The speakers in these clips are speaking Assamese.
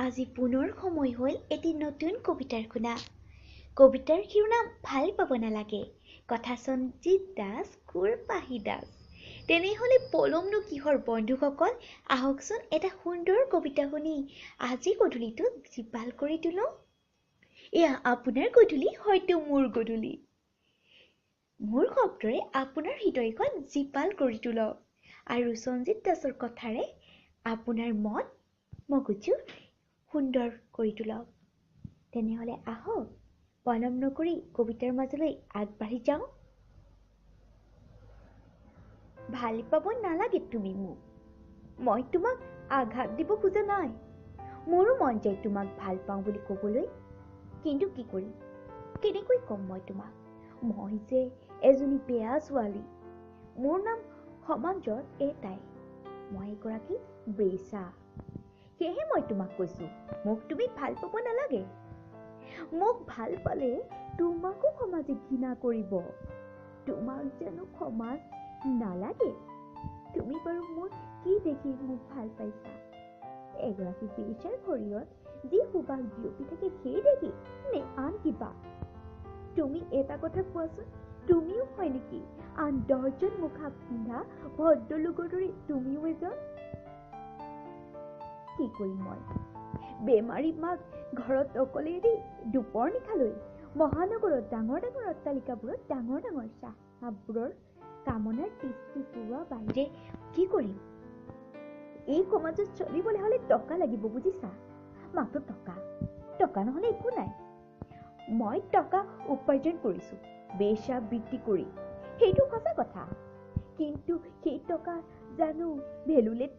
আজি পুনৰ সময় হ'ল এটি নতুন কবিতাৰ শুনা। কবিতাৰ শিৰোনাম ভাল পাব নালাগে, কথা সঞ্জিত দাস, সুৰ পাহি দাস। তেনেহ'লে পলমনো কিহৰ বন্ধুসকল, আহকচোন এটা সুন্দৰ কবিতা শুনি আজি গধূলিটো জীপাল কৰি তোলোঁ। এয়া আপোনাৰ গধূলি, হয়তো মোৰ গধূলি। মোৰ শব্দৰে আপোনাৰ হৃদয়খন জীপাল কৰি তোলক আৰু সঞ্জিত দাসৰ কথাৰে আপোনাৰ মন মগজু সুন্দৰ কৰি তোলক। তেনেহ'লে আহক পলম নকৰি কবিতাৰ মাজলৈ আগবাঢ়ি যাওঁ। ভাল পাব নালাগে তুমি মোক, মই তোমাক আঘাত দিব খোজা নাই। মোৰো মন যায় তোমাক ভাল পাওঁ বুলি ক'বলৈ, কিন্তু কি কৰিম, কেনেকৈ ক'ম মই তোমাক? মই যে এজনী বেয়া ছোৱালী, মোৰ নাম সমাজত এটাই, মই এগৰাকী বেচা। সেয়েহে মই তোমাক কৈছোঁ, মোক তুমি ভাল পাব নালাগে। মোক ভাল পালে তোমাকো সমাজে ঘৃণা কৰিব। তোমাক জানো সমাজ নালাগে? তুমি বাৰু মোৰ কি দেখি মোক ভাল পাইছা? এগৰাকী বেচাৰ শৰীৰত যি সুবাস বিয়পি থাকে সেই দেখি নে আন কিবা? তুমি এটা কথা কোৱাচোন, তুমিও হয় নেকি আন 10জন মুখা পিন্ধা ভদ্ৰলোকৰ দৰে তুমিও এজন? কি কৰিম মই, বেমাৰী মাক ঘৰত অকলে এৰি দুপৰ নিশালৈ মহানগৰত ডাঙৰ ডাঙৰ অট্টালিকাবোৰত ডাঙৰ ডাঙৰ চাহকাপবোৰৰ কামনাৰ তৃপ্তি পূৰোৱা বাহিৰে কি কৰিম? এই সমাজত চলিবলৈ হ'লে টকা লাগিব, বুজিছা? মাত্ৰ টকা, টকা নহ'লে একো নাই। মই টকা উপাৰ্জন কৰিছোঁ বেচা বৃত্তি কৰি, সেইটো সঁচা কথা। কিন্তু সেই টকা জানো ভেলুলেট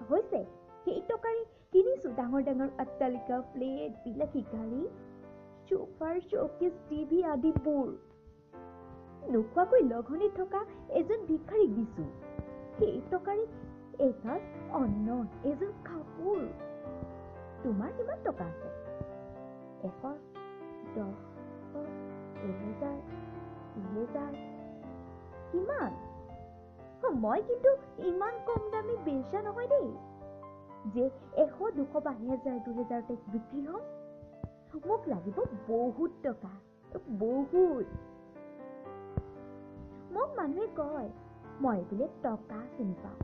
হৈছে? সেই টকাৰে কিনিছোঁ ডাঙৰ ডাঙৰ অট্টালিকা, ফ্লেট, বিলাসী গাড়ী, চোফাৰ শ্ব'কেছ, টিভি আদিবোৰ। নোখোৱাকৈ লঘোণে থকা এজন ভিক্ষাৰীক দিছোঁ সেই টকাৰে এসাঁজ অন্ন, এযোৰ কাপোৰ। তোমাৰ কিমান টকা আছে? 100, 10, 1000, 2000, কিমান? মই কিন্তু ইমান কম দামী বেচা নহয় দেই যে 100, 200 বা 1000, 2000তে বিক্ৰী হ'ম। মোক লাগিব বহুত টকা, বহুত। মোক মানুহে কয় মই বোলে টকা চিনি পাওঁ,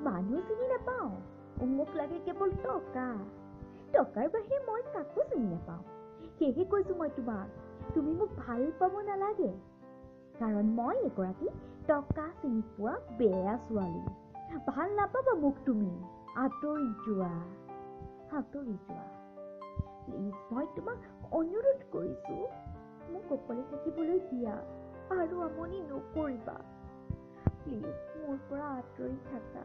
মানুহ চিনি নাপাওঁ। মোক লাগে কেৱল টকা, টকাৰ বাহিৰে মই কাকো চিনি নাপাওঁ। সেয়েহে কৈছোঁ মই তোমাক, তুমি মোক ভাল পাব নালাগে, কাৰণ মই এগৰাকী টকা চিনি পোৱা বেয়া ছোৱালী। ভাল নাপাবা মোক তুমি, আঁতৰি যোৱা, আঁতৰি যোৱা। প্লিজ, মই তোমাক অনুৰোধ কৰিছোঁ, মোক অকলে থাকিবলৈ দিয়া আৰু আমনি নকৰিবা। প্লিজ মোৰ পৰা আঁতৰি থাকা।